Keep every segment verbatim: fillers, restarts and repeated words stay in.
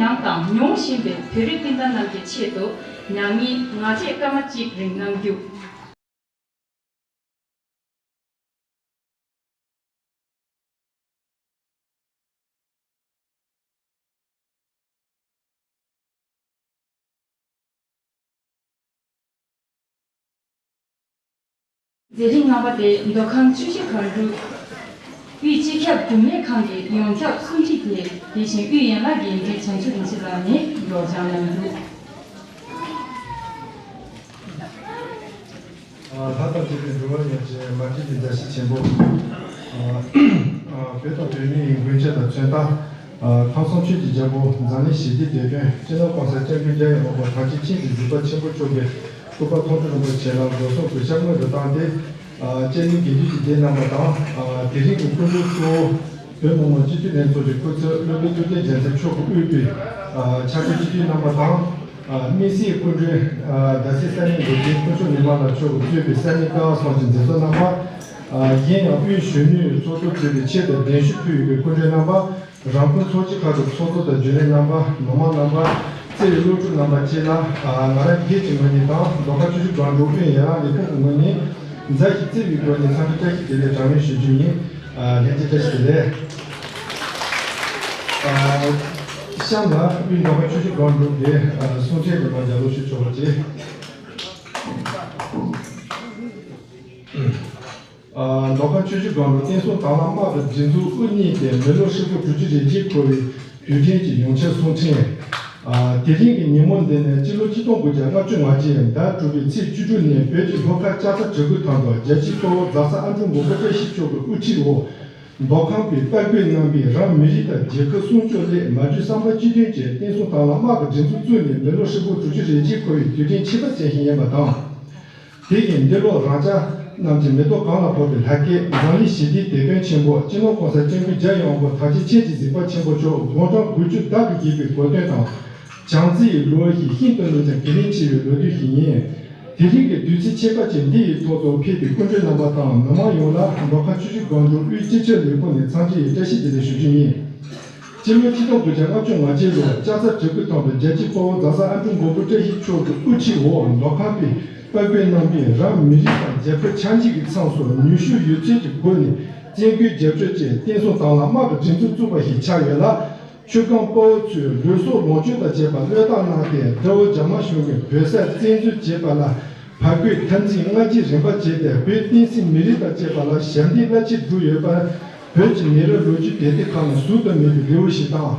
མྱངས་དང་མྱོང་བཞིན་པའི་བོད་རིགས་སྤུན་ཟླ་རྣམས་ཀྱི་ཆེད་དུ། ཉང་ཉིན་ང་རྒྱལ་སྐར་མ་གཅིག་རིང་གནང་རྒྱུ། མཛད་རིམ་ལྔ་པ་དེ་མདོ་ཁམས་ཆུ་བཞི་སྒང་དྲུག་དབུས་སྤྱི་ཁྱབ་རྒྱུན་ལས་ཁང་གི་ཡོངས་ཁྱབ་གསུང་འཕྲིན་དེ། དེ་བཞིན་དབུས་ཡན་ལག་འགན་འཛིན་བྱང་ཆུབ་རིན་ཆེན་ལགས་ནས་སྒྲོག་སྦྱང་གནང་རྒྱུ། ལྷ་དང་བཅས་པའི་འགྲོ་བ་ཡོངས་ཀྱི་མ་སྐྱེས་ཀྱི་བཀྲ་ཤིས་ཆེན་པོ། བོད་དང་བོད་མིའི་མགོན་སྐྱབས་དང་མཚོན་རྟགས། ཁམས་གསུམ་ཆོས་ཀྱི་རྒྱལ་པོ་འཛམ་གླིང་ཞི་བདེའི་དེད་དཔོན་སྤྱི་ནོར་༸གོང་ས་༸སྐྱབས་མགོན་རྒྱལ་བའི་དབང་པོ་ཐམས་ཅད་མཁྱེན་ཅིང་གཟིགས་པ་ཆེན་པོ་མཆོག་གི་སྐུ་པར་མཐོང་གྲོལ་རིན་པོ་ཆེ་ལ་སྒོ་གསུམ་གུས་ཞབས་སྔོན་དུ་བཏང་སྟེ། སྤྱན་ནི་དགེ་འདུན་གྱི་སྡེ་རྣམ་པ་དང་། དེ་རིང་གི་སྐུ་མགྲོན་གཙོ་བོ་བོད་མི་མང་སྤྱི་འཐུས་ལྷན་ཚོགས་ཀྱི་སྐུ་ཚབ་སློབ་དཔོན་ཐུབ་བསྟན་རྒྱལ་མཚན་མཆོག་གིས་དབུས་པའི་ཕྱག་སྦྲེལ་སྤྱི་འཐུས་རྣམ་པ་དང་། དམིགས་བསལ་སྐུ་མགྲོན་རྡ་སའི་ས་གནས་འགོ་འཛིན་དཀོན་མཆོག་ཉི་མ་ལགས་མཆོག་གིས་གཙོས་པའི་ས་གནས་ཀ་བ་གསུམ་གྱི་མཛད་གཙོ་རྣམ་པ། གཞན་ཡང་དབུས་གཞོན་ནུའི་ཚོགས་གཙོ་གཙོས་པའི་ཆེད་དུ་གདན་ཞུ་ཕུལ་ཡོད་པའི་སྐུ་མགྲོན་རྣམ་པ། རང་ཁུལ་ཚོགས་སྐྱིད་ཁག་གི་ཚོགས་གཙོ་དང་རྒྱུན་ལས་རྣམ་པ། མི་མང་རྣམ་པ། བརྩེ་བའི་སློབ་ཕྲུག་རྣམ་པ་བཅས་ལ། ང་རང་སྒེར་གྱི་ངོས་ནས་དང་མདོ་ཁམས་ཆུ་བཞི་སྒང་དྲུག་དབུས་ཡན་ལག་ལས་ཁུངས་ཀྱི་ངོས་ནས་མཛའ་ཞིང་བརྩེ་བའི་སྒོ་ནས་འཚམས་འདྲི་བཀྲ་ཤིས་བདེ་ལེགས་དྲང་བདེན་ཞུ་རྒྱུ་ཡིན། ལྷན་རྒྱས་བཀྲ་ཤིས་བདེ་ལེགས། གཤམ་ལ་དབུས་མདོ་ཁམས་ཆུ་བཞི་སྒང་དྲུག་གི་གསུང་འཕྲིན་རིམ་པ་རྒྱབ་ལོག་ཞུ་ཆོག་པ་བྱེད། མདོ་ཁམས་ཆུ་བཞི་སྒང་དྲུག་བསྟན་སྲུང་དྭང་བླངས་དམག་གི་སྒྲིག་འཛུགས་དབུ་བརྙེས་ཏེ་མི་ལོ་ཧྲིལ་པོ་དྲུག་ཅུ་རེ་གཅིག་འཁོར་བའི་དུས་དྲན་གྱི་ཡོངས་ཁྱབ་གསུང་འཕྲིན། དེ་རིང་གི་ཉིན་མོ་འདི་ནི་སྤྱི་ལོ་ཆིག་སྟོང་དགུ་བརྒྱ་ལྔ་བཅུ་ང་གཅིག་ཟླ་དྲུག་པའི་ཚེས་བཅུ་དྲུག་ཉིན་བོད་ཀྱི་ལྷོ་ཁ་ལྕགས་རྩ་གྲི་གུ་ཐང་དུ་རྒྱལ་གཅེས་དཔའ་བོ་ཛ་སག་ཨ་འབྲུག་མགོན་པོ་བཀྲ་ཤིས་མཆོག་གི་དབུ་ཁྲིད་འོག་མདོ་ཁམས་པའི་དཔའ་རྒོད་རྣམ་པས་རང་མི་རིགས་དང་རྒྱལ་ཁབ་སྲུང་སྐྱོབ་སླད་མ་བཅོལ་བསམ་པ་གཅིག་མཐུན་གྱིས་བསྟན་སྲུང་དྭང་བླངས་དམག་གི་སྒྲིག་འཛུགས་བཙུགས་ནས་མི་ལོ་ཧྲིལ་པོ་དྲུག་ཅུ་རེ་གཅིག་འཁོར་བའི་དུས་དྲན་ཆེ་བ་བྱེད་བཞིན་ཡོད་པ་དང་། དེ་བཞིན་འདི་ལོ་རང་ཅག་རྣམས་ཀྱི་མེ་ཏོག་གང་ལ་ཕོག་པའི་ལྷ་སྐལ་འཛམ་གླིང་ཞི་བདེའི་དེད་དཔོན་ཆེན་པོ་སྤྱི་ནོར་༸གོང་ས་༸སྐྱབས་མགོན་རྒྱལ་བའི་དབང་པོ་ཐམས་ཅད་མཁྱེན་ཅིང་གཟིགས་པ་ཆེན་པོ་མཆོག་དགུང་གྲངས་དགུ་བཅུ་ཟླ་དྲུག་བརྒྱད་པའི་གོ་སྟོན་དང་། བྱང་རྩེའི་ལོ་བཞི་ཤིན་ཏུ་ནས་ཀྱང་གལ་གནད་ཆེ་བའི་ལོ་དུས་ཤིག་ཡིན། དེ་རིང་གི་དུས་ཚིགས་ཆེ་ཁག་ཅིག་འདི་ཡི་ཐོག་ཏུ་ཕེབས་པའི་སྐུ་མགྲོན་རྣམ་པ་དང་མི་མང་ཡོངས་ལ་མདོ་ཁམས་ཆུ་བཞི་སྒང་དྲུག་དབུས་སྤྱི་ཁྱབ་ལས་ཁུངས་ནས་འཚམས་འདྲི་ཡི་བཀྲ་ཤིས་བདེ་ལེགས་ཞུ་རྒྱུ་ཡིན། སྤྱི་ལོ་ཆིག་སྟོང་དགུ་བརྒྱ་ལྔ་བཅུ་ང་གཅིག་ལོར་ལྕགས་རྩ་གྲི་གུ་ཐང་དུ་རྒྱལ་གཅེས་དཔའ་བོ་ཛ་སག་ཨ་འབྲུག་མགོན་པོ་བཀྲ་ཤིས་མཆོག་གི་དབུ་ཁྲིད་འོག་མདོ་ཁམས་པའི་དཔའ་རྒོད་རྣམ་པས་རང་མི་རིགས་དང་རྒྱལ་ཁབ་ཆགས་འཇིག་གི་མཚམས་སུ་ནུས་ཤུགས་ཡོད་ཚད་ཀྱི་སྒོ་ནས་བཙན་རྒོལ་རྒྱབ་སྐྱོར་བཅས་བསྟན་སྲུང་དྭང་བླངས་དམག་གི་སྒྲིག་འཛུགས་བཙུགས་པ་ཞིག་ཆགས་ཡོད་ལ། ཆུ་སྒང་དཔའ་བོ་ཚོས་ལུས་སྲོག་ལོངས་སྤྱོད་དང་བཅས་པ་བློས་བཏང་གནང་སྟེ་དགྲ་བོ་རྒྱ་དམར་གཞུང་གིས་བོད་ས་བཙན་འཛུལ་བྱས་པ་ལ་བར་བརྒལ་འཐབ་འཛིང་སྔ་རྗེས་རིམ་པ་བྱས་ཏེ་བོད་བསྟན་སྲིད་མི་རིགས་དང་བཅས་པ་ལ་ཞབས་འདེགས་རླབས་ཆེན་བསྒྲུབས་ཡོད་པ། བོད་ཀྱི་མི་རབས་ལོ་རྒྱུས་དེབ་ཐེར་ཁག་ནང་ཟུར་དུ་མེད་པའི་ལེའུ་ཞིག་དང་།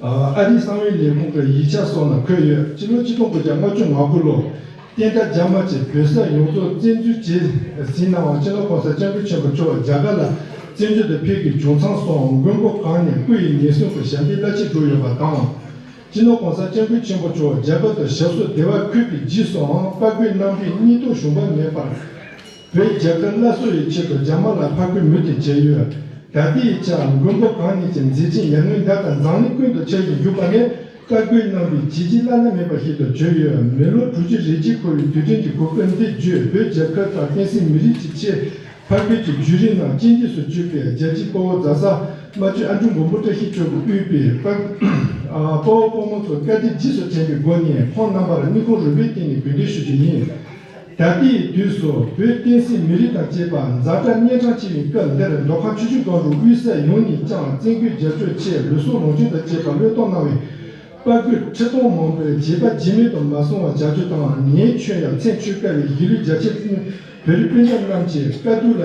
ཨ་རིའི་གསང་བའི་ལས་ཁུངས་ཀྱི་ཡིག་ཆ་སོགས་ནང་འཁོད་ཡོད། སྤྱི་ལོ་ཆིག་སྟོང་དགུ་བརྒྱ་ལྔ་བཅུ་ང་དགུ་ལོར་བསྟན་དགྲ་རྒྱ་དམར་གྱིས་བོད་ས་ཡོངས་རྫོགས་བཙན་འཛུལ་བྱས་ཟིན་ནའང་སྤྱི་ནོར་༸གོང་ས་༸སྐྱབས་མགོན་ཆེན་པོ་མཆོག་རྒྱ་གར་ལ་བཙན་བྱོལ་དུ་ཕེབས་ཀྱི་བྱུང་ཚང་སོགས་མགོན་པོ་གང་ནས་སྐུ་ཡི་ཉེན་སྲུང་དུ་ཞབས་འདེགས་རླབས་ཆེན་བསྒྲུབས་ཡོད་པ་དང་། སྤྱི་ནོར་༸གོང་ས་༸སྐྱབས་མགོན་ཆེན་པོ་མཆོག་རྒྱ་གར་དུ་ཞབས་སོར་བདེ་བར་འཁོད་པའི་རྗེས་སུའང་དཔའ་རྒོད་རྣམ་པའི་སྙིང་སྟོབས་ཞུམ་པ་མེད་པར། བོད་རྒྱལ་ཁབ་སླར་གསོ་ཡི་ཆེད་དུ་རྒྱ་དམར་ལ་ཕར་རྒོལ་མུ་མཐུད་བྱས་ཡོད། ད་ལྟའི་ཆར་མགོན་པོ་གང་ཉིད་ཀྱི་མཛད་རྗེས་ཡར་ངོའི་ཟླ་དང་འཛམ་གླིང་ཀུན་ཏུ་ཁྱབ་བཞིན་བཞུགས་པ་ནི་དཀར་སྐུའི་རྣམ་པའི་བྱས་རྗེས་བླ་ན་མེད་པ་ཞིག་ཏུ་གྱུར་ཡོད། མི་ལོ་དྲུག་ཅུ་རེ་གཅིག་འཁོར་བའི་དུས་དྲན་གྱི་གོ་སྐབས་འདི་བརྒྱུད་བོད་རྒྱལ་ཁབ་དང་བསྟན་སྲིད་མི་རིགས་ཀྱི་ཆེད་ཕར་རྒོལ་གྱི་བརྒྱུད་རིམ་ནང་གཅེས་འཛིན་སུ་གྱུར་པའི་རྒྱལ་གཅེས་དཔའ་བོ་ཛ་སག་རྨ་ཆུ་ཨ་འབྲུག་མགོན་པོ་བཀྲ་ཤིས་མཆོག་གིས་དབུས་པའི་དཔའ་དཔའ་བོ་དཔའ་མོ་ཚོ་བཀའ་དྲིན་རྗེས་སུ་དྲན་པའི་སྒོ་ནས་ཁོང་རྣམ་པར་སྙིང་ཁོང་རུས་པའི་གཏིང་ནས་གུས་འདུད་ཞུ་རྒྱུ་ཡིན། ད་ལྟའི་དུས་སུ་བོད་བསྟན་སྲིད་མི་རིགས་དང་བཅས་པ་ཛ་དྲག་གཉན་འཕྲང་ཆེ་བའི་སྐབས་འདིར་མདོ་ཁམས་ཆུ་བཞི་སྒང་དྲུག་དབུས་ས་ཡོངས་ནས་ཀྱང་བཙན་རྒོལ་རྒྱབ་སྐྱོར་ཆེད་ལུས་སྲོག་ལོངས་སྤྱོད་དང་བཅས་པ་བློས་གཏོང་གནང་བའི་དཔའ་རྒོད་ཁྲི་སྟོང་མང་པོའི་རྗེས་དཔག་བྱེད་མེད་དུ་མ་སོང་བར་བྱ་རྒྱུ་དང་། ངའི་ཆོས་ཡང་མཚན་འཁྱོལ་དཀའ་བའི་གཞིས་ལུས་རྒྱ་ཆེར་བོད་རིགས་སྤུན་ཟླ་རྣམས་ཀྱི་དཀའ་སྡུག་ལ་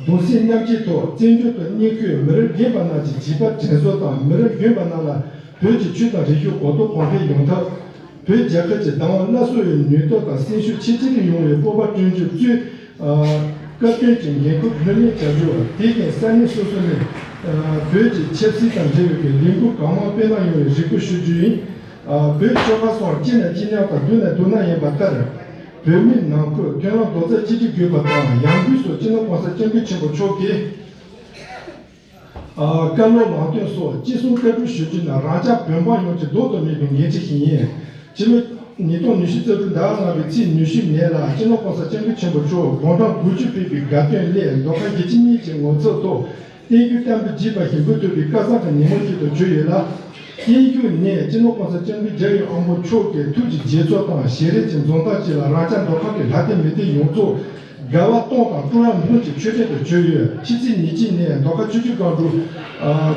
གདུང་སེམས་མཉམ་སྐྱེད་ཐོག་བཙན་བྱོལ་དུ་གནས་འཁོད་མི་རབས་རྒན་པ་རྣམས་ཀྱི་བྱིས་པ་དྲན་གསོ་དང་། མི་རབས་གཞོན་པ་རྣམས་ལ་བོད་ཀྱི་ཆོས་དང་རིག་གཞུང་གོ་རྟོགས་གོང་འཕེལ་ཡོང་ཐབས། བོད་རྒྱལ་ཁབ་ཀྱི་བདག་དབང་སླར་གསོ་ཡི་ནུས་སྟོབས་དང་སེམས་ཤུགས་ཆེ་རུ་ཡོང་བའི་སྤོབས་པ་བསྐྲུན་རྒྱུ་གཙོས། སྐབས་དོན་གྱི་འགན་ཁུར་ལྷུར་ལེན་བྱ་རྒྱུ། དེ་བཞིན་ས་གནས་སོ་སོ་ནས་བོད་ཀྱི་ཆབ་སྲིད་དང་འབྲེལ་བའི་ལས་འགུལ་གང་མང་སྤེལ་གནང་ཡོང་བའི་རེ་སྐུལ་ཞུ་རྒྱུ་ཡིན། བོད་ཆོལ་ཁ་གསུམ་སྐྱིད་ན་སྐྱིད་མཉམ་དང་སྡུག་ན་སྡུག་མཉམ་ཡིན་པ་ལྟར། བོད་མི་ནང་ཁུལ་མཐུན་ལམ་རྡོག་རྩ་གཅིག་སྒྲིལ་དགོས་པ་དང་། ཡང་སྒོས་སུ་སྤྱི་ནོར་༸གོང་ས་༸སྐྱབས་མགོན་ཆེན་པོ་མཆོག་གིས། བཀའ་སློབ་ལམ་སྟོན་སོགས་ཅི་གསུང་བཀའ་སྒྲུབ་ཞུ་རྒྱུ་ནི་རང་ཅག་བོད་འབངས་ཡོངས་ཀྱི་ལྡོག་ཏུ་མེད་པའི་འགན་འཁྲི་ཞིག་ཡིན། སྤྱི་ལོ་ཉིས་སྟོང་ཉི་ཤུ་རྩ་དྲུག་ཟླ་བ་ལྔ་པའི་ཚེས་ཉི་ཤུ་ཉིན་ལ་སྤྱི་ནོར་༸གོང་ས་༸སྐྱབས་མགོན་ཆེན་པོ་མཆོག་དགུང་གྲངས་དགུ་བཅུ་ཕེབས་པའི་དགའ་སྟོན་སླད་མདོ་ཁམས་ཡིད་ཆེས་གཉིས་ཀྱི་ངོ་ཚབ་ཐོག་ བསྟན་འགྱུར་བསྟན་པ་བརྗིད་པ་ཞིག་འབུལ་ཐུབ་པའི་སྐལ་བཟང་གི་ཉིན་མོ་ཞིག་ཏུ་གྱུར་ཡོད་ལ། བསྟན་འགྱུར་ནི་སྤྱི་ནོར་༸གོང་ས་༸སྐྱབས་མགོན་རྒྱལ་བའི་དབང་པོ་མཆོག་གི་ཐུགས་ཀྱི་དགྱེས་ཚོར་དང་ཞལ་རས་ཀྱི་འཛུམ་མདངས་ཅིག་ལ་རང་ཅག་མདོ་ཁམས་ཀྱི་ལྷ་སྡེ་མི་སྡེ་ཡོངས་རྫོགས་དགའ་བ་སྟོང་དང་སྤྲོ་བ་འབུམ་གྱི་མཆོད་རྟེན་དུ་གྱུར་ཡོད། ཕྱི་ཚེས་ཉེར་གཅིག་ཉིན་མདོ་ཁམས་ཆུ་བཞི་སྒང་དྲུག་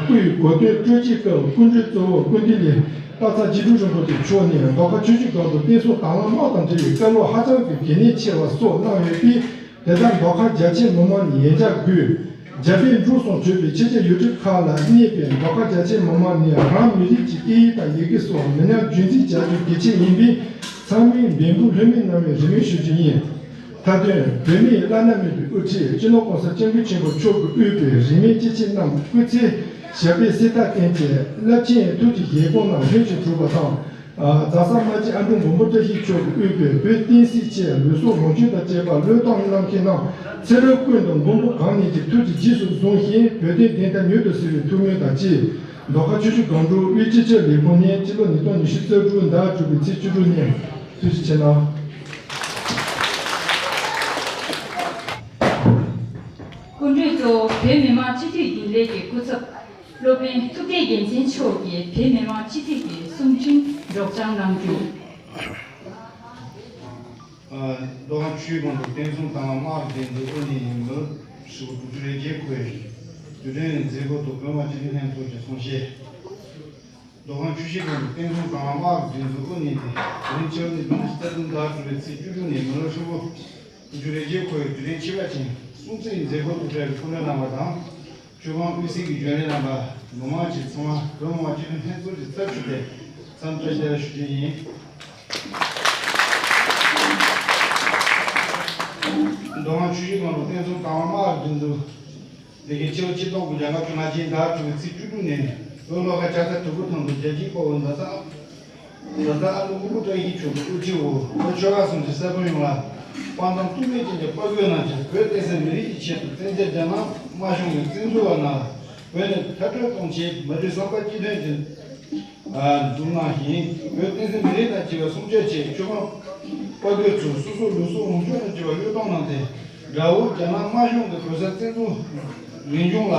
སྐུའི་གོ་སྟོན་སྤྲོ་སྐྱིད་སྐབས་སྐུ་མགྲོན་གཙོ་བོ་སྐུ་མདུན་ལས་སྟག་ཚང་རྗེ་བཙུན་རིན་པོ་ཆེ་མཆོག་ནས་མདོ་ཁམས་ཆུ་བཞི་སྒང་དྲུག་བསྟན་སྲུང་དང་བླངས་དམག་དང་འབྲེལ་བའི་བཀའ་སློབ་ཧ་ཅང་གི་གལ་གནད་ཆེ་བ་སོགས་གནང་ཡོད་པས། དེ་ལྟར་མདོ་ཁམས་རྒྱ་ཆེ་མི་མང་ནས་ཡན་ཆད་དགོས། རྒྱ་བལ་འབྲུག་གསུམ་གྲུབ་པའི་ཕྱི་རྒྱལ་ཡུལ་གྲུ་ཁག་ལ་གནས་པའི་མདོ་ཁམས་རྒྱ་ཆེ་མི་མང་ནས་རང་མི་རིགས་ཀྱི་སྐད་ཡིག་དང་ཡི་གེ་སོགས་མི་ཉམས་རྒྱུན་འཛིན་བྱ་རྒྱུ་གལ་ཆེ་ཡིན་པས། ཚང་མས་འབད་འབུངས་ལྷོད་མེད་གནང་བའི་རེ་སྨོན་ཞུ་རྒྱུ་ཡིན། མཐའ་དོན། བོད་མིའི་བླ་ན་མེད་པའི་དབུ་ཁྲིད་སྤྱི་ནོར་༸གོང་ས་༸སྐྱབས་མགོན་ཆེན་པོ་མཆོག་གིས་དབུས་པའི་རིས་མེད་སྐྱེས་ཆེན་རྣམས་སྐུ་ཚེ་ཞབས་པད་སྲིད་མཐའ་བརྟན་ཅིང་རླབས་ཆེན་ཐུགས་ཀྱི་བཞེད་དགོངས་རྣམས་ལྷུན་གྱིས་གྲུབ་པ་དང་། ཨ། རྫ་ས་རྨ་ཆེན་ཨ་འབྲུག་མགོན་པོ་བཀྲ་ཤིས་མཆོག་གིས་དབུས་པའི་བོད་བསྟན་སྲིད་ཆེད་ལུས་སྲོག་ལོངས་སྤྱོད་དང་བཅས་པ་བློས་གཏོང་གནང་མཁན་རྣམས་ཚེ་རབས་ཀུན་ཏུ་མགོན་པོ་གང་ཉིད་ཀྱི་ཐུགས་ཀྱི་རྗེས་སུ་བཟུང་ཞིང་བོད་དོན་བདེན་མཐའ་མྱུར་དུ་གསལ་བའི་ཐུགས་སྨོན་དང་བཅས། མདོ་ཁམས་ཆུ་བཞི་སྒང་དྲུག་དབུས་སྤྱི་ཁྱབ་ལས་ཁུངས་ནས་སྤྱི་ལོ་ཉིས་སྟོང་ཉི་ཤུ་རྩ་དྲུག་ཟླ་དྲུག་པའི་ཚེས་བཅུ་དྲུག་ཉིན། ཐུགས་རྗེ་ཆེ་གནང་། སྐུ་མགྲོན་གཙོ་བོ་བོད་མི་མང་སྤྱི་འཐུས་རྒྱུན་ལས་ཀྱི་སྐུ་ཚབ། སློབ་དཔོན་ཐུབ་བསྟན་རྒྱལ་མཚན་མཆོག་གིས་བོད་མི་མང་སྤྱི་འཐུས་ཀྱི་གསུང་འཕྲིན་སྒྲོག་སྦྱང་གནང་རྒྱུ། ཨ། མདོ་ཁམས་ཆུ་བཞི་སྒང་དྲུག་བསྟན་སྲུང་དང་བླངས་དམག་གི་འགན་འཛིན་དབུ་བརྙེས་ཡིན་མོད་ཧྲིལ་པོ་དྲུག་ཅུ་རེ་བརྒྱད་འཁོར་ཡོད། དུས་དྲན་མཛད་སྒོ་ཐོག་བོད་མི་མང་སྤྱི་འཐུས་ལྷན་ཚོགས་ཀྱི་གསུང་བཤད། མདོ་ཁམས་ཆུ་བཞི་སྒང་དྲུག་བསྟན་སྲུང་དང་བླངས་དམག་གི་འགན་འཛིན་དབུ་བརྙེས་ཏེ། དེ་རིང་ཕྱི་ལོ་ཉིས་སྟོང་ཉི་ཤུ་རྩ་བདུན་ཟླ་དྲུག་པའི་ཚེས་བཅུ་དྲུག་ཉིན་མི་ལོ་ཧྲིལ་པོ་དྲུག་ཅུ་རེ་བརྒྱད་འཁོར་བའི་དུས་དྲན་ཆེ་བ་ཅན་སྲུང་བརྩི་ཡི་མཛད་སྒོ་དང་འབྲེལ་བའི་སྐུ་མགྲོན་རྣམ་པ་དང་། ཆུ་སྒང་དབུས་གསེང་གི་རྒྱུན་ལས་རྣམ་པ། མི་མང་བཅས་ཚང་མ་བོད་མི་མང་སྤྱི་འཐུས་ལྷན་ཚོགས་ཀྱི་ཚབ་ཞུས་ཏེ་འཚམས་འདྲི་བཀྲ་ཤིས་བདེ་ལེགས་ཞུ་རྒྱུ་ཡིན། མདོ་ཁམས་ཆུ་བཞི་སྒང་དྲུག་བསྟན་སྲུང་དང་བླངས་དམག་གི་འགན་འཛིན། འདི་གའི་ཕྱི་ལོ་ཆིག་སྟོང་དགུ་བརྒྱ་ལྔ་བཅུ་ང་གཅིག་ཟླ་དྲུག་པའི་ཚེས་བཅུ་དྲུག་ཉིན་བོད་ལྷོ་ཁ་ལྕགས་རྟ་དུས་འཁོར་ཐང་དུ་རྒྱལ་གཅེས་དཔའ་བོ་ཟླ་ཚ་ཟླ་ཚ་ཨ་ལུ་སྐུ་ཕྲེང་བཅུ་བཞི་མཆོག་གི་དབུ་ཁྲིད་འོག་བོད་ཆོལ་ཁ་གསུམ་གྱི་ས་ཁུལ་ཡོངས་ལ་དཔའ་མཛངས་ལྟོས་མེད་ཅན་གྱི་དཔའ་རྒོད་རྣམས་ཀྱིས་བོད་བསྟན་སྲིད་མི་རིགས་ཀྱི་ཆེད་དུ་བཙན་བྱོལ་རྒྱ་ནག་དམར་གཞུང་གི་བཙན་འཛུལ་བ་རྣམས་བོད་ནས་མཐར་སྐྲོད་གཏོང་ཆེད་མ་བསྒྲིགས་བསམ་པ་གཅིག་མཐུན་གྱིས། ཨ། འཛུགས་གནང་ཞིང་། བོད་བསྟན་སྲིད་མི་རིགས་དང་བཅས་པ་སྲུང་སྐྱོབ་ཆེད་ཆོས་དཔོན་དཔའ་རྒོད་ཚོས་སོ་སོའི་ལུས་སྲོག་ལོངས་སྤྱོད་དང་བཅས་པ་བློས་གཏོང་གནང་སྟེ། དགྲ་བོ་རྒྱ་ནག་དམར་གཞུང་གི་བོད་ས་བཙན་འཛུལ་རིམ་བྱུང་ལ་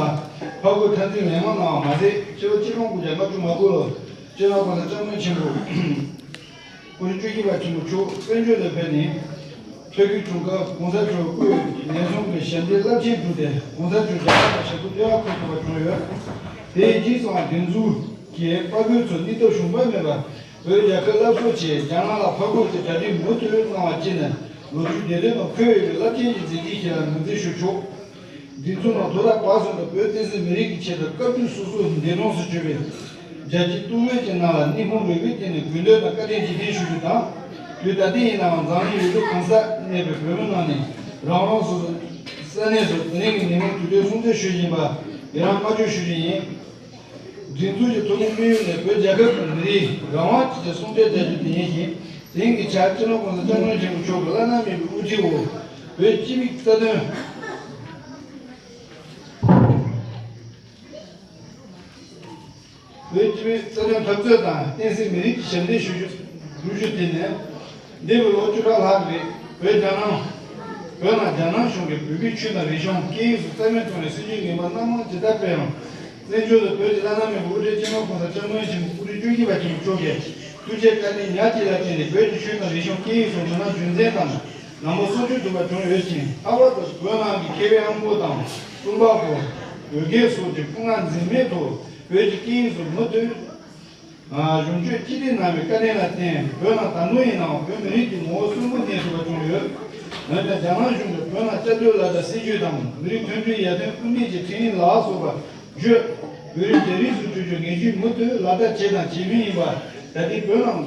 ཕར་རྒོལ་མཐའ་འཛིན་ལན་མང་གནང་བ་མ་ཟད། ཕྱི་ལོ་ཆིག་སྟོང་དགུ་བརྒྱ་ལྔ་བཅུ་ང་དགུ་ལོར་སྤྱི་ནོར་༸གོང་ས་༸སྐྱབས་མགོན་ཆེན་པོ་སྐུ་ཕྲེང་བཅུ་བཞི་པ་ཆེན་པོ་མཆོག་བཙན་བྱོལ་དུ་ཕེབས་ནས། ཕེབས་སྐུའི་དྲུང་སྐབས་༸གོང་ས་མཆོག་སྐུའི་ལས་ཟུངས་ཀྱི་ཞབས་འདེགས་རླབས་ཆེན་བསྒྲུབས་ཏེ། ༸གོང་ས་མཆོག་རྒྱ་གར་དང་ཞབས་ཏོག་ལྟེ་བ་འཁུར་ཐུབ་པ་བྱུང་ཡོད། དེའི་རྗེས་སུའང་དེ་ཚོའི་ཀྱི་དཔའ་རྒོད་ཚོ་སྙིང་སྟོབས་ཞུམ་པ་མེད་པར་བོད་རྒྱལ་ཁབ་སླར་གསོ་ཆེད་རྒྱ་ནག་ལ་ཕར་རྒོལ་གྱི་གྲ་སྒྲིག་མུ་མཐུད་གནང་བ་བཅས་ནི་ལོ་རྒྱུས་བདེན་དོན་དང་འཁོད་ཡོད་པའི་རླབས་ཆེན་གྱི་མཛད་རྗེས་ཤིག་ལ་ངོས་འཛིན་ཞུ་ཆོག། འདི་ཚོ་ནང་དོ་བདག་བར་གསུམ་དུ་བོད་བསྟན་སྲིད་མི་རིགས་ཀྱི་ཆེད་དུ་བཀའ་བརྒྱུད་སོ་སོའི་འདས་གྲོངས་སུ་གྱུར་པའི་རྒྱལ་གཅེས་ལྟོ་གོས་ཀྱི་ནང་ལ་སྣེ་ཁུངས་རེ་བའི་སྟེང་ནས་གུས་འདུད་དང་བཀའ་དྲིན་རྗེས་དྲན་ཞུ་རྒྱུ་དང་། དུས་ད་ལྟ་ཡིན་ནའང་འཛམ་གླིང་ཡུལ་གྲུ་གང་སར་གནས་པའི་བོད་མི་རྣམས་ནས་རང་རང་སོ་སོའི་ས་གནས་སུ་དེ་རིང་གི་ཉིན་མོའི་དུས་དྲན་སྲུང་བརྩི་ཞུ་བཞིན་པ་ཡི་རང་བསྔགས་བརྗོད་ཞུ་རྒྱུ་ཡིན། སྒྲིག་འཛུགས་ཀྱི་ཐོག་མའི་དམིགས་ཡུལ་ནི་བོད་རྒྱལ་ཁབ་ཀྱི་མི་རིགས་རང་དབང་བཅས་ཀྱི་སྲུང་སྐྱོབ་བྱ་རྒྱུ་དེ་ཡིན་ཞིང་། དེང་གི་ཆར་སྤྱི་ནོར་༸གོང་ས་༸སྐྱབས་མགོན་ཆེན་པོ་མཆོག་གི་བླ་ན་མེད་པའི་དབུ་ཁྲིད་འོག་བོད་སྤྱི་པའི་རྩ་དོན། བོད་སྤྱི་པའི་རྩ་དོན་འཐབ་རྩོད་དང་བསྟན་སྲིད་མི་རིགས་ཀྱི་ཞབས་འདེགས་ཞུ་རྒྱུ་སྒྲུབ་རྒྱུ་དེ་ནི། འདས་པའི་ལོ་བཅུ་ཕྲག་ལྷག་རིང་བོད་རྒྱ་ནག་བོད་ནང་རྒྱ་ནག་གཞུང་གིས་བོད་པའི་ཆོས་དང་རིག་གཞུང་སྐད་ཡིག་སོགས་རྩ་མེད་གཏོང་བའི་སྲིད་བྱུས་ངན་པ་སྣ་མང་ཇི་ལྟར་སྤེལ་ཡང་། བཙན་བྱོལ་དུ་བོད་ཀྱི་བླ་ན་མེད་པའི་དབུ་ཁྲིད་སྤྱི་ནོར་༸གོང་ས་༸སྐྱབས་མགོན་ཆེན་པོ་སྐུ་ཕྲེང་བཅུ་བཞི་པ་ཆེན་པོ་མཆོག་གིས་ཐུགས་རྗེ་བཀའ་དྲིན་ཉག་གཅིག་ལ་བརྟེན་ནས་བོད་ཀྱི་ཆོས་དང་རིག་གཞུང་སྐད་ཡིག་སོགས་མུ་ནག་རྒྱུན་འཛིན་དང་ལམ་ལྷོང་སྲུང་སྐྱོབ་ཐུབ་པ་བྱུང་ཡོད་ཅིང་། ལྷག་པར་དུ་བོད་ནང་གི་མཁས་པའི་ཨ་མགོ་དང་རྩོམ་པ་པོ། བོད་དགེ་སོགས་ཀྱིས་སྐུ་ངལ་འཛེམས་མེད་ཐོག་བོད་ཀྱི་སྐད་ཡིག་སོགས་མུ་མཐུད་གཞུང་སྐྱོང་གཅིག་སྒྲིལ་གནང་བའི་བཀའ་དྲིན་ལ་བརྟེན། བོད་ནང་ད་དུང་ཡིན་ནའང་བོད་མི་རིགས་ཀྱི་ངོ་བོ་གསོན་པོ་གནས་ཐུབ་པ་བྱུང་ཡོད། འོན་ཀྱང་རྒྱ་ནག་གཞུང་གིས་བོད་ནང་བཅའ་སྡོད་ལག་བསྟར་སྲིད་ཇུས་དང་མི་རིགས་མཐུན་སྒྲིལ་ཡར་ཐོན་དབུ་མེད་ཀྱི་ཁྲིམས་ཡིག་ལ་སོགས་པ་བརྒྱུད། བོད་རིགས་རྒྱ་རིགས་སུ་བསྒྱུར་རྒྱུའི་ངན་ཇུས་མུ་མཐུད་ལག་བསྟར་བྱས་དང་བྱེད་མུས་ཡིན་པ། ད་ལྟའི་བོད་ནང་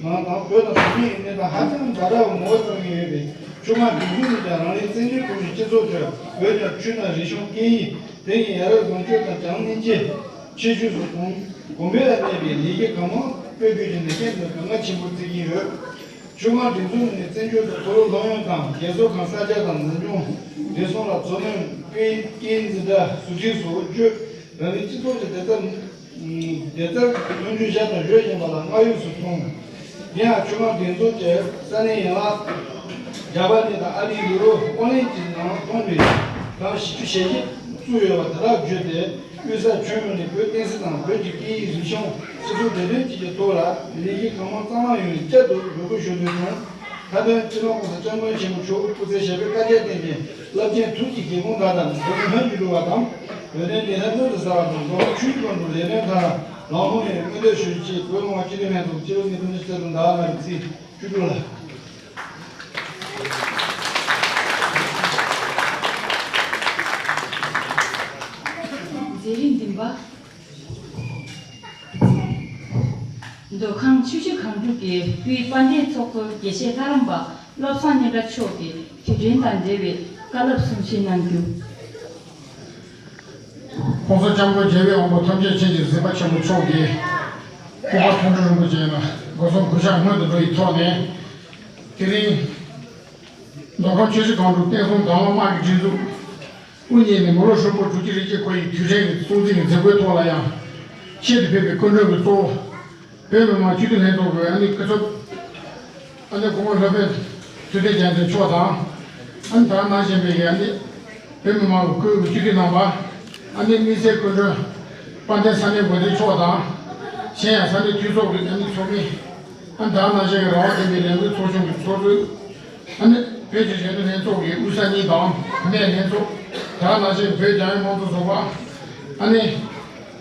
ནང་དང་བོད་དང་བོད་མིའི་གནས་སྟངས་ཧ་ཅང་འདྲ་འདྲ་བའི་ངོ་བོ་བསྟན་གྱི་ཡོད་པས། ཆུ་སྒང་སྒྲིག་འཛུགས་ནས་ཀྱང་རང་རེའི་བཙན་བྱོལ་བོད་མིའི་སྤྱི་ཚོགས་ཁྲོད་བོད་ཀྱི་ཆོས་དང་རིག་གཞུང་སྐད་ཡིག་དེ་ཉིད་ཡ་རབས་བཟང་སྤྱོད་དང་བྱམས་སྙིང་རྗེ། ཆེ་ཤོས་སུ་གོང་གོང་འཕེལ་ལ་གནས་པའི་ལེགས་སྐྱེས་གང་མང་སྤེལ་དགོས་ཀྱི་གནད་འགག་ནི་དགོས་ངེས་ཆེན་པོར་བརྩི་གི་ཡོད། ཆུ་སྒང་སྒྲིག་འཛུགས་ནས་བཙན་བྱོལ་དུ་འཁོར་ལོ་ལྷོད་ཡངས་དང་རྒྱལ་ཚོགས་ཁང་གསར་རྒྱག་དང་འཛིན་སྐྱོང་བདེ་སྲུང་ལ་མཚོ་སྔོན་སྐད་སྐད་འཛིན་གྲྭ་ཟུར་ཁྲིད་སོགས་བརྒྱུད། རང་རེའི་སྤྱི་ཚོགས་ཀྱི་བདེ་རྩ་བདེ་རྩ་མཐུན་འགྱུར་བཞག་དང་ཡོད་བཞིན་པ་ལ་སྔར་ཡོད་སུ་མཐོང་། དེ་ཡང་ཆུ་སྒང་སྒྲིག་འཛུགས་ཀྱི་ས་གནས་ཡན་ལག་འཇར་པན་ནི་དང་ཨ་རིའི་ཡུ་རོབ་ཨོ་གླིང་གི་ནང་གཏོང་བའི་གྲངས་བཞི་བཅུ་ཞེ་བཞི། བཙུགས་ཡོད་པ་དེ་དག་བརྒྱུད་དེ། དབུས་ས་ཁྱོན་ཡོངས་ནས་བོད་བསྟན་སྲིད་དང་བོད་ཀྱི་སྐད་ཡིག་རིག་གཞུང་སྲིད་ཟུར་སྡེ་ཚན་བཅས་ཀྱི་ཐོག་ལ་ལས་གཞི་གང་མང་གཙང་མ་ཡོང་བའི་ཆེད་དུ་འབོད་སྐུལ་ཞུ་འདོད་བྱུང་། མཐའ་དོན་སྤྱི་ནོར་༸གོང་ས་༸སྐྱབས་མགོན་ཆེན་པོ་མཆོག་སྐུ་ཚེ་ཞབས་པད་བསྐལ་བརྒྱར་བརྟན་ཅིང་། རླབས་ཆེན་ཐུགས་ཀྱི་དགེ་དགོངས་དག་དང་། བོད་མི་ལྷན་ཅིག་འགྲོ་བ་དང་། བོད་དོན་བདེན་མཐའ་མངོན་དུ་གསལ་བ་དང་། རྫོགས་ཆོས་ཀྱི་དགོངས་དྲངས་ལས་དོན་མཐའ་དག་ལམ་ལྷོང་ཡོང་བའི་སྨོན་འདུན་ཞུ་ཆེད། བོད་མི་མང་སྤྱི་འཐུས་ལྷན་ཚོགས་སྤྱི་འཐུས་ནས་དྲུང་ཆེ་ཚད་དང་ཟླ་བ་ལགས་ཀྱིས་ཚིག་བཅུ་དྲུག་ལ། མཛད་རིམ་བདུན་པ། མདོ་ཁམས་ཆུ་བཞི་སྒང་དྲུག་གི་དབུས་དཔལ་ལྡན་ཚོགས་གཙོ་དགེ་བཤེས་ལྷ་རམས་པ་བློ་བཟང་སྙན་གྲགས་མཆོག་གིས་དུས་དྲན་དང་འབྲེལ་བའི་བཀའ་སློབ་གསུང་བཤད་གནང་རྒྱུ། ༸གོང་ས་༸སྐྱབས་མགོན་རྒྱལ་བའི་དབང་པོ་ཐམས་ཅད་མཁྱེན་ཅིང་གཟིགས་པ་ཆེན་པོ་མཆོག་གིས་སྐུ་པར་མཐོང་གྲོལ་རིན་པོ་ཆེ་ལ་སྒོ་གསུམ་གུས་ཕྱག་སྔོན་དུ་འགྲོ་བའི་ཐོག་ནས། དེ་རིང་མདོ་ཁམས་ཆུ་བཞི་སྒང་དྲུག་བསྟན་སྲུང་དྭང་བླངས་དམག་གི་སྒྲིག་འཛུགས་དབུ་བརྙེས་ནས་མི་ལོ་ཧྲིལ་པོ་དྲུག་ཅུ་རེ་གཅིག་འཁོར་བའི་དུས་དྲན་གྱི་སྲུང་བརྩི་གི་མཛད་སྒོའི་ཐོག་ལ་ཡང་ཆེད་དུ་ཕེབས་པའི་སྐུ་མགྲོན་གྱི་གཙོ་བོ། བོད་མི་མང་སྤྱི་འཐུས་ལྷན་ཚོགས་ཀྱི་ཨ་ནི་སྐུ་ཚབ། ཨ་ནི་སྐུ་ངོ་སློབ་དཔོན་ཐུབ་བསྟན་རྒྱལ་མཚན་མཆོག་དང་། ཨ་ནི་ད་ག་ནང་བཞིན་པའི་ཨ་ནི་བོད་མི་མང་གི་སྐུའི་སྤྱི་འཐུས་རྣམ་པ། ཨ་ནི་དམིགས་བསལ་སྐུ་མགྲོན་དཔལ་ལྡན་ས་གནས་འགོ་འཛིན་མཆོག་དང་། གཞན་ཡང་ས་གནས་འཐུས་ཚོགས་ཀྱི་ཨ་ནི་ཚོགས་མི། ཨ་ནི་ད་ག་ནང་བཞིན་གྱི་རང་དབང་ལྡན་པའི་ལས་འགུལ་ཚོགས་ཆུང་གི་ཚོགས་གཙོ། ཨ་ནི་བོད་ཀྱི་གཞོན་ནུ་ལྷན་ཚོགས་ཀྱི་དབུས་ས་གཉིས་དང་སྨད་ལྷན་ཚོགས། ད་ག་ནང་བཞིན་བོད་རྒྱལ་ཡོངས་དམངས་གཙོ་ཚོགས་པ། ཨ་ནི་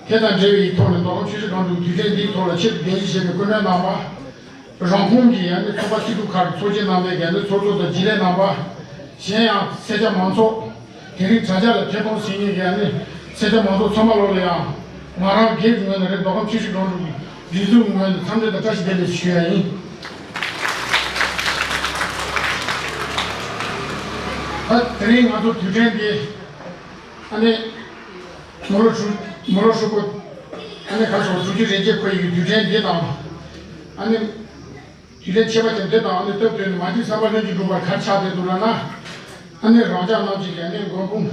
དེ་དང་འབྲེལ་བའི་ཐོག་ནས་མདོ་ཁམས་ཆུ་བཞི་སྒང་དྲུག་དུས་དྲན་འདིའི་ཐོག་ལ་ཆེད་དུ་གདན་ཞུ་བྱས་པའི་སྐུ་མགྲོན་རྣམ་པ། རང་ཁོངས་ཀྱི་ཨ་ནི་ཚོགས་པ་སྐྱིད་སྡུག་ཁག་གི་ཚོགས་ཆེན་རྣམ་པའི་ཨ་ནི་ཚོགས་གཙོ་དང་རྒྱུན་ལས་རྣམ་པ། གཞན་ཡང་སེར་སྐྱ་མང་ཚོགས། དེ་རིང་དྲ་རྒྱ་ལ་ཐད་གཏོང་བྱེད་མཁན་གྱི་ཨ་ནི་སེར་སྐྱ་མང་ཚོགས་ཚང་མ་ལོག་ལ་ཡང་། ང་རང་སྒེར་གྱི་ངོས་ནས་རེད། མདོ་ཁམས་ཆུ་བཞི་སྒང་དྲུག་གི་སྒྲིག་འཛུགས་ངོས་ནས་འཚམས་འདྲི་དང་བཀྲ་ཤིས་བདེ་ལེགས་ཞུ་ཡ་ཡིན། ད་དེ་རིང་ང་ཚོ་དུས་དྲན་འདི་ཨ་ནི་མི་ལོ་དྲུག་མི་ལོ་ཧྲིལ་པོ་ཨ་ནི་ག་ཚོད་དྲུག་ཅུ་རེ་བརྒྱད་འཁོར་ཡི་གི་དུས་དྲན་འདི་དང་། ཨ་ནི་དུས་དྲན་ཆེ་བ་ཅན་འདི་དང་ཨ་ནི་སྟབས་བསྟུན་ནས་མ་གཅིག་བསམ་པ་ལྷུན་གྱིས་འགྲུབ་པར་ག་རེ་ཆགས་བསྡད་འདུག་ལབ་ན། ཨ་ནི་རང་ཅག་རྣམས་ཀྱི་ཨ་ནི་མགོན་དཔུང་།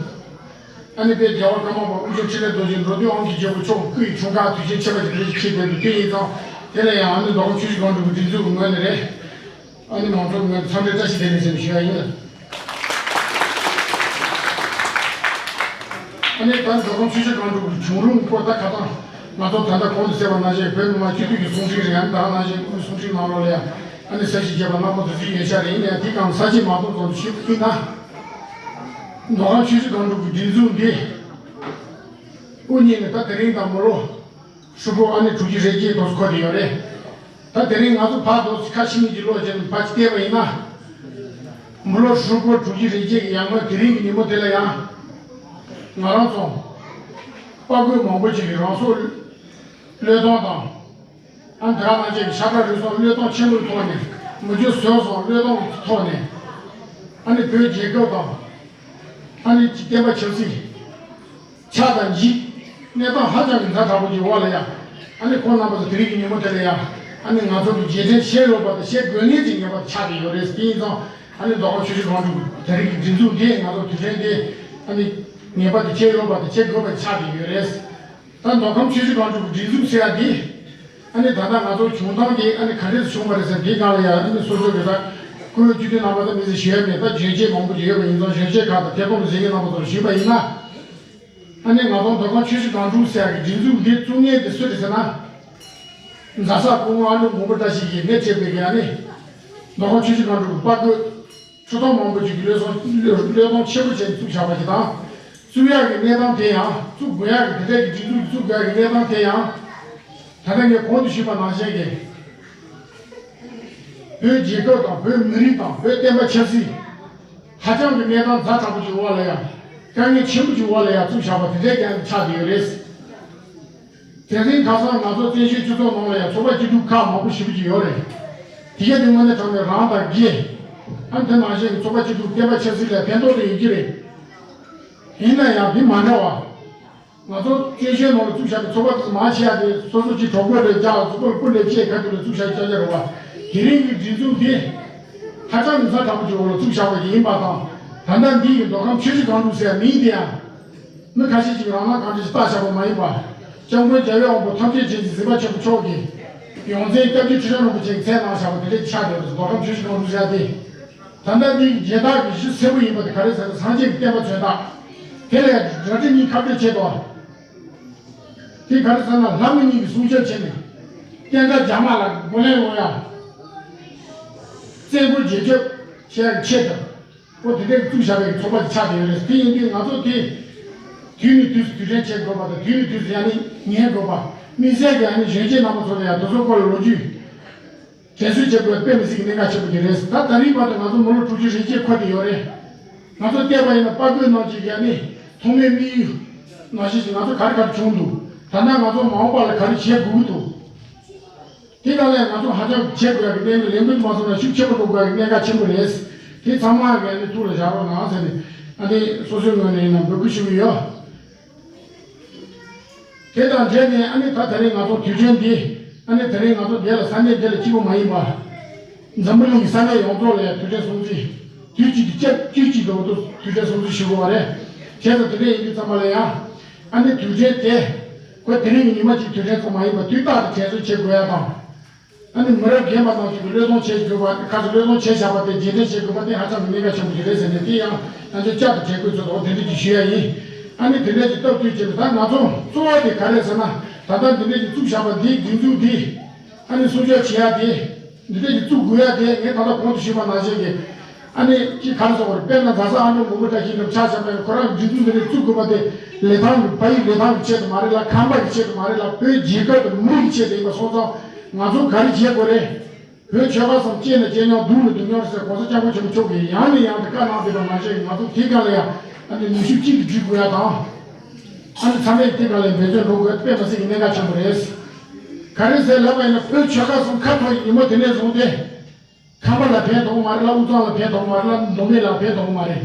ཨ་ནི་དཔལ་རྒྱལ་བ་ཀརྨ་པ་དབུ་ཕྱུག་འཕྲིན་ལས་རྡོ་རྗེ་འགྲོ་དོན་དབང་གི་རྒྱལ་པོ་མཆོག་སྐུ་ཡི་འཁྲུངས་སྐར་དུས་ཆེན་ཆེ་བ་ཅིག་རེ་ཞིག་ཆེད་དུ་དེ་ཡིན་ཙང་། དེ་ལ་ཡང་ཨ་ནི་མདོ་ཁམས་ཆུ་བཞི་སྒང་དྲུག་གི་སྒྲིག་འཛུགས་ཀྱི་ངོས་ནས་རེད། ཨ་ནི་མང་ཚོགས་ངོས་ནས་འཚམས་འདྲི་བཀྲ་ཤིས་བདེ་ལེགས་ཟེར་ནས་ཞུ་ཡ་ཡིན། ཨ་ནི་ད་མདོ་ཁམས་ཆུ་བཞི་སྒང་དྲུག་གི་བྱུང་རིམ་སྐོར་ད་ཁ་སང་ང་ཚོ་ད་ལྟ་གོང་དུ་གསལ་བ་ནང་བཞིན་བོད་མི་མང་སྤྱི་འཐུས་ཀྱི་གསུང་འཕྲིན་རེད། ཨ་ནི་ད་ག་ནང་བཞིན་དབུས་གསུང་འཕྲིན་ནང་ལོགས་ལ་ཡང་ཨ་ནི་གསལ་བཤད་བརྒྱབ་པ་རྣམ་པ་དེ་ཚོ་ཡོད་ཤག་རེད། ཡིན་ནའང་དེ་གང་ས་ཆེ་མ་གཏོགས་ཙམ་ཞུ་གི་ཡིན་ན། མདོ་ཁམས་ཆུ་བཞི་སྒང་དྲུག་གི་སྒྲིག་འཛུགས་འདི་དབུ་བརྙེས་ནས་ད་དེ་རིང་དང་མི་ལོ་ཧྲིལ་པོ་ཨ་ནི་དྲུག་ཅུ་རེ་བརྒྱད་དུ་འཁོར་བསྡད་ཡོད་རེད། ད་དེ་རིང་ང་ཚོ་ཕར་དུ་ཁ་ཕྱི་མིག་གི་ལོག་བྱས་ནས་ཕར་ཅིག་བལྟས་པ་ཡིན་ན། མི་ལོ་ཧྲིལ་པོ་དྲུག་ཅུ་རེ་བརྒྱད་ཀྱི་ཡར་སྔོན་དེ་རིང་གི་ཉིན་མོ་དེ་ལ་ཡང་། ང་རང་ཚོ་དཔའ་རྒོད་མང་པོ་ཅིག་གིས་རང་སྲོག་བློས་གཏོང་དང་། ཨ་ནི་དེ་ག་ནང་བཞིན་ཤ་ཁྲག་རུས་གསུམ་བློས་གཏོང་ཆེན་པོའི་ཐོག་ནས། མི་རྒྱུ་ཟོས་སོང་བློས་གཏོང་གི་ཐོག་ནས། ཨ་ནི་བོད་རྒྱལ་ཁབ་དང་། ཨ་ནི་བསྟན་པ་ཆབ་སྲིད། ཆགས་དང་འཇིག་གནས་སྟངས་ཧ་ཅང་གི་ཛ་དྲག་པོ་ཅིག་འོག་ལ་ཡང་། ཨ་ནི་ཁོང་རྣམ་པ་ཚོ་དེ་རིང་གི་ཉིན་མོ་དེ་ལ་ཡང་། ཨ་ནི་ང་ཚོ་གི་རྗེས་དྲན་བྱེད་འོས་པ་དང་བྱེད་དགོས་ངེས་ཀྱི་ངེས་པར་དུ་ཆགས་ཀྱི་ཡོད་རེད། དེ་ཡིན་ཙང་། ཨ་ནི་མདོ་ཁམས་ཆུ་བཞི་སྒང་དྲུག་དེ་རིང་གི་སྒྲིག་འཛུགས་འདི་ང་ཚོ་དུས་དྲན་འདི་ཨ་ནི་ངེས་པར་དུ་བྱེད་འོས་པ་དང་བྱེད་དགོས་པ་ཆགས་ཀྱི་ཡོད་རེད། ད་མདོ་ཁམས་ཆུ་བཞི་སྒང་དྲུག་གི་སྒྲིག་འཛུགས་ཟེར་ཡ་འདི། ཨ་ནི་ད་ལྟ་ང་ཚོ་བྱུང་སྟངས་དེ་ཨ་ནི་ག་འདྲས་བྱུང་བ་རེད་ཟེར། དེའི་སྒང་ལ་ཡང་ཨ་ནི་སོ་སོ་གི་ད་སྐུའི་སྤྱི་འཐུས་རྣམ་པ་དང་མི་ཚེ་ཞུ་ཡ་མེད། ད་བརྗོད་བྱེད་མང་པོ་ཅིག་ཡོད་པ་ཡིན་ཙང་། བརྗོད་བྱེད་ཁག་དང་ཐད་གཏོང་དུ་གཟིགས་མཁན་རྣམ་པ་ཚོར་ཞུས་པ་ཡིན་ན། ཨ་ནི་ང་ཚོ་མདོ་ཁམས་ཆུ་བཞི་སྒང་དྲུག་ཟེར་ཡ་གི་སྒྲིག་འཛུགས་འདི་བཙུགས་མཁན་དེ་སུ་རེད་ཟེར་ན། རྫ་ས་སྐུ་ངོ་ཨ་ལོ་མགོན་པོ་བཀྲ་ཤིས་ཀྱིས་སྣེ་ཁྲིད་པའི་གི་ཨ་ནི་མདོ་ཁམས་ཆུ་བཞི་སྒང་དྲུག་གི་དཔའ་རྒོད། ཁྲི་སྟོང་མང་པོ་ཅིག་གིས་བློས་གཏོང་བློས་གཏོང་ཆེན་པོ་བྱས་ནས་བཙུགས་བཞག་པ་ཞིག་དང་། བཙུགས་ཡག་གི་གནས་སྟངས་དེ་ཡང་། བཙུགས་དགོས་ཡག་གི་དེ་འདྲ་གི་སྒྲིག་འཛུགས་བཙུགས་དགོས་ཡག་གི་གནས་སྟངས་དེ་ཡང་། ད་ལྟ་ངས་གོང་དུ་ཞུས་པ་ནང་བཞིན་གྱི། བོད་རྒྱལ་ཁབ་དང་བོད་མི་རིགས་དང་བོད་བསྟན་པ་ཆབ་སྲིད། ཧ་ཅང་གི་གནས་སྟངས་ཛ་དྲག་པོ་ཅིག་འོག་ལ་ཡང་། དཀའ་ངལ་ཆེན་པོ་ཅིག་འོག་ལ་ཡང་བཙུགས་བཞག་པ་དེ་འདྲའི་རྐྱང་ཆགས་བསྡད་ཡོད་རེད། དེ་རིང་ཁ་སང་ང་ཚོ་བཙན་བྱོལ་སྤྱི་ཚོགས་ནང་ལ་ཡང་ཚོགས་པ་སྐྱིད་སྡུག་ཁག་མང་པོ་ཞེ་པོ་ཅིག་ཡོད་རེད། དེ་ག་དེ་དངོས་གནས་དྲང་གནས་རང་དང་སྒེར། ཨ་ནི་དེ་ནང་བཞིན་གྱི་ཚོགས་པ་སྐྱིད་སྡུག་བསྟན་པ་ཆབ་སྲིད་ལ་ཕན་ཐོགས་དེ་ཡོད་ཀྱི་རེད། ཡིན་ན་ཡང་དེ་མ་འདྲ་བ། ང་ཚོ་བཙན་བྱོལ་ནང་ལ་བཙུགས་བཞག་པའི་ཚོགས་པ་དེ་ཚོ་མང་ཆེ་བ་དེ་སོ་སོ་གཅིག་གྲོགས་པོ་རེ་རྒྱག་ལ་གཟུགས་པོ་ལ་སྤུ་ལེབ་བཅད་ཁ་ཐུག་ལ་བཙུགས་བཞག་ཅག་ཅག་རེད་བ། དེ་རིང་གི་སྒྲིག་འཛུགས་འདི་ཧ་ཅང་གི་ཛ་དྲག་པོ་ཅིག་འོག་ལ་བཙུགས་བཞག་པ་ཡིན་པ་དང་། ད་ལྟ་འདི་ཡི་མདོ་ཁམས་ཆུ་བཞི་སྒང་དྲུག་ཟེར་བའི་མིང་དེ་ཡང་། མི་ཁ་ཤས་ཅིག་རང་སྣང་གང་འདྲ་ཞིག་བཏགས་བཞག་པ་མ་ཡིན་པ། སྐྱབས་མགོན་རྒྱལ་བའི་དབང་པོ་ཐམས་ཅད་མཁྱེན་ཅིང་གཟིགས་པ་ཆེན་པོ་མཆོག་གིས་ཡོངས་འཛིན་སྐྱབས་རྗེ་ཁྲི་བྱང་རིན་པོ་ཆེ་གིས་མཚན་གནང་བཞག་པ་དེ་འདྲ་ཆགས་ཡོད་པ་རེད། མདོ་ཁམས་ཆུ་བཞི་སྒང་དྲུག་ཟེར་ཡ་དེ། ད་ལྟ་འདི་ཡི་རྒྱན་དག་གི་གཞི་སེར་པོ་ཡིན་པ་དེ་ག་རེ་ཟེར་ན་སངས་རྒྱས་ཀྱི་བསྟན་པ་མཚོན་རྟགས། དེ་ལས་རལ་གྲི་གཉིས་ཁ་སྤྲོད་བྱེད་དོ། དེ་ག་རེ་ཟེར་ན་ལྷ་མོ་གཉིས་ཀྱིས་སྲུང་སྐྱོབ་བྱས་ནས་བསྟན་དགྲ་རྒྱ་དམག་ལ་རྒོལ་ལན་སློང་ཡ། བཙན་རྒོལ་རྒྱལ་སྐྱོབ་བྱེད་ཡ་གི་ཆེད་དུ། ཨོ་དེ་འདྲའི་བཙུགས་བཞག་པའི་ཚོགས་པ་ཅིག་ཆགས་བསྡད་ཡོད་རེད། དེ་ཡིན་དུས་ང་ཚོ་དེ་དུས་ནས་དུས་སུ་དུས་དྲན་བྱེད་དགོས་པ་དང་དུས་ནས་དུས་སུ་ཡ་ནི་ཉན་དགོས་པ། དམིགས་བསལ་གྱི་ཡ་ནི་གཞོན་སྐྱེས་རྣམ་པ་ཚོ་ལ་ཡང་དེ་ཚོའི་སྐོར་ལ་ལོ་རྒྱུས་དྲན་གསོ་བྱེད་དགོས་པ་དཔེ་མི་སྲིད་ཀྱི་གནད་འགག་ཆེན་པོ་དེ་རེད། ད་ད་རིང་བར་དུ་ང་ཚོ་མི་ལོ་དྲུག་ཅུ་རེ་བརྒྱད་འཁོར་བསྡད་ཡོད་རེད། ང་ཚོ་བལྟས་པ་ཡིན་ན་དཔའ་རྒོད་རྣམས་ཀྱིས་ཡ་ནི་ཐོག་མའི་དམིགས་ཡུལ་ནང་བཞིན་ཞིག་ང་ཚོ་ག་རེ་ག་རེ་བྱུང་འདུག་ད་ལྟ་ང་ཚོ་མ་འོངས་པ་ལ་ག་རེ་བྱེད་དགོས་ཀྱི་འདུག་དེ་ག་ལས་ང་ཚོ་ཧ་ཅང་བྱེད་དགོས་ཡག་གི་གནད་འགག་ལས་འགུལ་མ་སོང་ན་ཤུགས་ཆེན་པོ་འགྲོ་དགོས་ཡག་གི་གནད་འགག་ཆེན་པོ་རེད། དེ་ཚང་མ་གི་ཨ་ནི་ཐུགས་ལ་བཞག་རོགས་གནང་ཟེར་ནས་ཨ་ནི་སོ་སོའི་ངོས་ནས་ཡིན་ན་འབོད་སྐུལ་ཞུ་གི་ཡོད། དེ་དང་འབྲེལ་ནས་ཨ་ནི་ད་དེ་རིང་ང་ཚོ་དུས་དྲན་འདི་ཨ་ནི་དེ་རིང་ང་ཚོ་འདི་ལ་ས་གནས་འདི་ལ་གཅིག་པུ་མ་ཡིན་པ། འཛམ་བུ་གླིང་གི་ས་གནས་ཡོངས་རྫོགས་ལ་དུས་དྲན་སྲུང་བརྩི། དུས་གཅིག་ཏུ་སྐབས་དུས་གཅིག་ཏུ་འོ་དུ་དུས་དྲན་སྲུང་བརྩི་ཞུ་དགོས་པ་རེད། བྱས་ཙང་དེ་འདྲ་ཡིན་དུས་ཚང་མ་ལ་ཡང་ཨ་ནི་དུས་དྲན་དེ་ཁོ་དེ་རིང་གི་ཉི་མ་གཅིག་དུས་དྲན་ཙམ་མ་ཡིན་པར་དུས་རྟག་ཏུ་དྲན་གསོ་བྱེད་དགོས་ཡ་དང་། ཨ་ནི་མི་རབས་རྒན་པ་རྣམས་ཀྱིས་བློས་གཏོང་བྱེད་དགོས་པ་ཁ་སང་བློས་གཏོང་བྱས་བཞག་པ་དེ་རྗེས་དྲན་བྱེད་དགོས་པ་དེ་ཧ་ཅང་གི་གནད་འགག་ཆེན་པོ་ཞིག་རེད་ཟེར་ནས་དེ་ཡང་ང་ཚོས་བསྐྱར་དུ་དྲན་སྐུལ་ཚོད་དང་དེ་འདྲ་ཅིག་ཞུ་ཡ་ཡིན། ཨ་ནི་དེ་འདྲ་ཅིག་སྟབས་བསྟུན་བྱས་ནས་ད་ང་ཚོ་གཙོ་བོ་དེ་ག་རེ་ཟེར་ན་ད་ལྟ་འདི་འདྲ་ཅིག་བཙུགས་བཞག་པ་འདིའི་སྒྲིག་འཛུགས་འདི་ཨ་ནི་སྲུང་སྐྱོབ་བྱེད་ཡ་དེ། འདི་འདྲ་ཅིག་བཙུགས་དགོས་ཡ་དེ་ངས་ད་ལྟ་གོང་དུ་ཞུས་པ་ནང་བཞིན་གྱི་ཨ་ནི་ཅིག་ག་རེ་ཟེར་དགོས་རེད། དཔེར་ན་རྫ་ས་ཨ་འབྲུག་མགོན་པོ་བཀྲ་ཤིས་འཛོམས་ཆ་བཞག་པ་ཡིན་ན་ཁོ་རང་གི་སྒྲིག་འཛུགས་འདི་འདྲ་བཙུགས་དགོས་པ་དེ་ལི་ཐང་གི་བལ་ཡུལ་ལི་ཐང་གི་ཆེད་དུ་མ་རེད་ལ། ཁམས་པ་གི་ཆེད་དུ་མ་རེད་ལ། བོད་རྒྱལ་ཁབ་དང་མི་རིགས་ཀྱི་ཆེད་དུ་ཡིན་པ་སོང་ཙང་ང་ཚོ་ག་རེ་བྱེད་དགོས་རེད། བོད་ཆོལ་ཁ་གསུམ་སྐྱེས་ན་སྐྱེས་མྱོང་སྡུག་ན་སྡུག་མྱོང་ཟེར་གོང་ས་སྐྱབས་མགོན་ཆེན་པོ་མཆོག་གིས་ཡང་ནས་ཡང་དུ་བཀའ་གནང་བསྡད་པ་མ་ཤེས་ང་ཚོ་དེ་ག་ལ་ཡང་ཨ་ནི་ནུས་ཤུགས་གཅིག་ཏུ་སྒྲིལ་དགོས་ཡ་དང་། ཨ་ནི་ཚང་མས་དེ་ག་ལ་འབད་བརྩོན་འགྲོ་དགོས་དཔེ་མ་སྲིད་ཀྱི་གནད་འགག་ཆེན་པོ་རེད། ག་རེ་ཟེར་ལབ་པ་ཡིན་ན་བོད་ཆོལ་ཁ་གསུམ་ཁ་ཐོར་ཡི་ཉིན་མོ་དེ་ནས་བཟུང་སྟེ། ཁམས་པ་ལ་ཕན་ཐོགས་མ་རེད་ལ། དབུས་གཙང་ལ་ཕན་ཐོགས་མ་རེད་ལ། མདོ་སྨད་ལ་ཕན་ཐོགས་མ་རེད།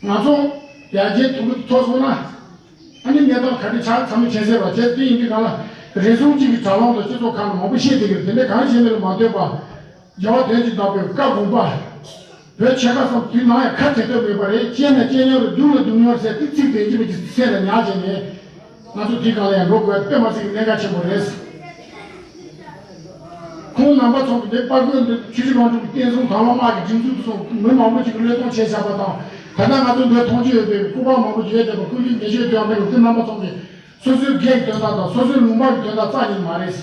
ང་ཚོ་ཡར་རྒྱས་དུམ་བུ་མཐོ་སོང་ན། ཨ་ནི་གནས་སྟངས་ག་འདྲ་ཆགས་ཚང་མས་མཁྱེན་གསལ་རེད་བ། བྱས་དེ་ཡིན་དུས་གང་ལ་རེ་ཟུང་གཅིག་གི་དྲ་ལམ་དང་སྤྱི་ཚོགས་ཁག་ནང་མང་པོ་བཤད་བསྡད་ཀྱི་རེད། དེ་འདྲ་གང་བཤད་མིན་ལ་མ་ལྟོས་པ། རྒྱལ་བ་དོན་གྱི་བདག་པོའི་བཀའ་དགོངས་པ། བོད་ཆོལ་ཁ་གསུམ་དུས་ནམ་ཡང་ཁ་བྲལ་འདོད་མེད་པ་རེད། སྐྱེས་ན་སྐྱེས་མྱོང་རེད། སྡུག་ན་སྡུག་མྱོང་ཟེར་དེ་ཚིག་དེ་ཡིན་གཅིག་མིན་གཅིག་སེམས་ལ་ཉར་བྱས་ནས། ང་ཚོ་དེའི་སྒང་ལ་ཡང་འགྲོ་དགོས་པ་དཔེ་མ་སྲིད་ཀྱི་གནད་འགག་ཆེན་པོ་རེད། ཁོང་རྣམ་པ་ཚོ་གི་འདི་དཔའ་རྒོད་འདི་ཆུ་བཞི་སྒང་དྲུག་གི་བསྟན་སྲུང་དང་བླངས་དམག་གི་སྒྲིག་འཛུགས་དེ་ཚོ་མི་མང་པོ་ཅིག་གིས་བློས་གཏོང་བྱས་བཞག་པ་དང་། ད་ལྟ་ང་ཚོ་འདིར་མཐོང་ཆོས་ཡོད་པའི་སྐུ་པར་མང་པོ་ཅིག་ཡོད་བསྡད་པ། སྐུ་ལུས་མེ་མཆོད་དོན་ལྡན་གྱི་སྐུ་རྣམ་པ་ཚོ་གིས་སོ་སོའི་སྒེར་གྱི་དོན་དག་དང་སོ་སོའི་ལུང་པ་གི་དོན་དག་རྩ་ཉིད་མ་རེད།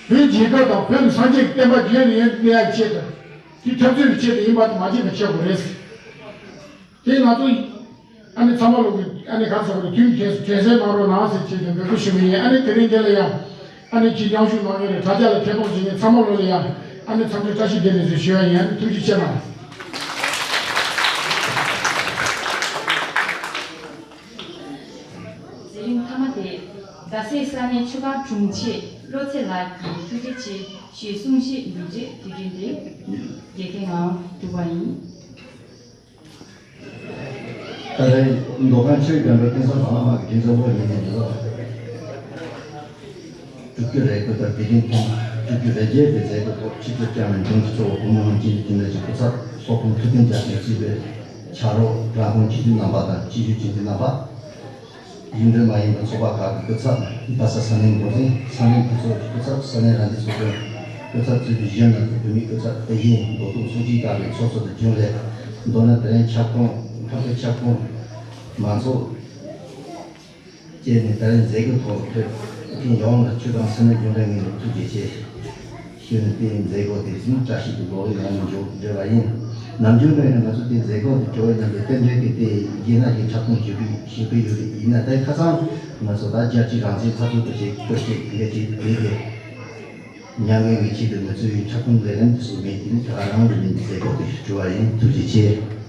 བོད་རྒྱལ་ཁབ་དང་བོད་ཀྱི་སངས་རྒྱས་ཀྱི་བསྟན་པ་རྒྱུན་རིང་གནས་ཡག་ཆེད་དུ། དེ་འཐབ་རྩོད་ཀྱི་ཆེད་དུ་ཡིན་པ་དེ་མ་བརྗེད་པ་བྱེད་དགོས་རེད། དེ་ང་ཚོ་ཨ་ནི་ཚང་མ་ལོག་གི་ཨ་ནི་ག་ཟེར་བ་རེད། དུས་ཀྱི་དྲན་གསོ་གནང་རོགས་གནང་ཟེར་ཆེད་དུ་འབོད་སྐུལ་ཞུ་གི་ཡིན། ཨ་ནི་དེ་རིང་འདི་ལ་ཡང་ཨ་ནི་ཅིག་མཉམ་ཞུགས་གནང་མཁན་རེད། དྲ་རྒྱ་ལ་ཐད་གཏོང་བྱེད་མཁན་ཚང་མ་ལོག་ལ་ཡང་ཨ་ནི་འཚམས་འདྲི་བཀྲ་ཤིས་བདེ་ལེགས་ཟེར་ཞུ་ཡ་ཡིན། ཨ་ནི་ཐུགས་རྗེ་ཆེ་གནང་། མཛད་རིམ་མཐའ་མ་དེ་རྡ་སའི་ས་གནས་ཆུ་སྒང་དྲུང་ཆེ་བློ་ཚེ་ལགས་ཀྱིས་ཐུགས་རྗེ་ཆེ་ཞུའི་གསུང་བཤད་འདུག་རྗེས་དུས་དྲན་དེ་རྒྱལ་ཁའི་ངང་གྲུབ་པ་ཡིན། ད་རེས་མདོ་ཁམས་ཆོས་ཀྱི་དགའ་སྟོན་བསྟན་སྲུང་དང་བླངས་དམག་གི་སྒྲིག་འཛུགས་ལྷོ་ཉིན་ནས་འདི་ལོ་དྲུག་ཅུ་རེ་དགུ་དང་དེ་རིང་ཐེངས་དྲུག་ཅུ་རེ་བརྒྱད་པའི་མཛད་སྒོ་ཐོག་ཆིབས་བསྒྱུར་བསྐྱངས་ནས་འབྱུང་གི་གཙོ་བོ་སྐུ་ངོ་དབང་ཆེན་འདི་ནས་ཀྱི་སྐུ་ཚབ་སློབ་དཔོན་ཐུབ་བསྟན་རྒྱལ་མཚན་གཙོས་པའི་ཕྱག་རོགས་གྲྭ་ཁོངས་སྤྱི་འཐུས་རྣམ་པ་དང་སྤྱི་ཞུ་སྤྱི་འཐུས་རྣམ་པ། ཡུལ་འབྲེལ་མ་ཡིན་པའི་ཚོགས་པ་ཁག་གི་སྐུ་ཚབ། རྡ་ས་ས་གནས་འགོ་འཛིན། ས་གནས་འཐུས་ཚོགས་ཀྱི་སྐུ་ཚབ། ས་གནས་རང་བདེན་ཚོགས་པའི་སྐུ་ཚབ་གཙོས་པའི་གཞོན་ནུ་བོད་མིའི་སྐུ་ཚབ། དེ་བཞིན་མདོ་སྟོད་ཚོགས་སྐྱིད་ཁག་གི་ཚོགས་གཙོ་དང་རྒྱུན་ལས། མདོར་ན་དེ་རིང་ཁྱབ་ཁོངས་ཁམས་པའི་ཁྱབ་ཁོངས་མང་ཚོགས་བཅས་ནས་ད་རིང་མཛད་སྒོའི་ཐོག་ཕེབས་མཁན་ཡོངས་ལ་ཆུ་སྒང་ས་གནས་རྒྱུན་ལས་ངོས་ནས་ཐུགས་རྗེ་ཆེ་ཞུས་ནས། དེའི་མཛད་སྒོ་དེ་བཞིན་བཀྲ་ཤིས་པའི་ལོ་རེ་ཡང་ནས་མཇུག་སྒྲིལ་བ་ཡིན། ནམ་རྒྱུན་ནས་ང་ཚོ་དེ་མཛད་སྒོ་དེ་གྲོལ་བའི་ནང་དུ་རྟེན་འབྲེལ་གྱི་དེ་རྒྱན་ལགས་ཀྱིས་འཁྲབ་སྟོན་ཞུ་གི་ཞུ་གི་ཡོད་རེད། ཡིན་ན་དེ་ཁ་སང་ང་ཚོ་ད་རྒྱལ་སྤྱི་རང་བཙན་འཐབ་རྩོད་དུ་བྱེད་དགོས་ཞེས་འདི་ག་ཅིག་དེ་དེ་མྱ་ངན་གྱི་ཆེད་དུ་མི་ཚོའི་འཁྲབ་སྟོན་ལས་རིམ་དེ་ཚོ་མེད། དེ་ནི་ད་རང་གི་མིང་དུ་མཛད་སྒོ་དེ་གྲོལ་བ་ཡིན། ཐུགས་རྗེ་ཆེ།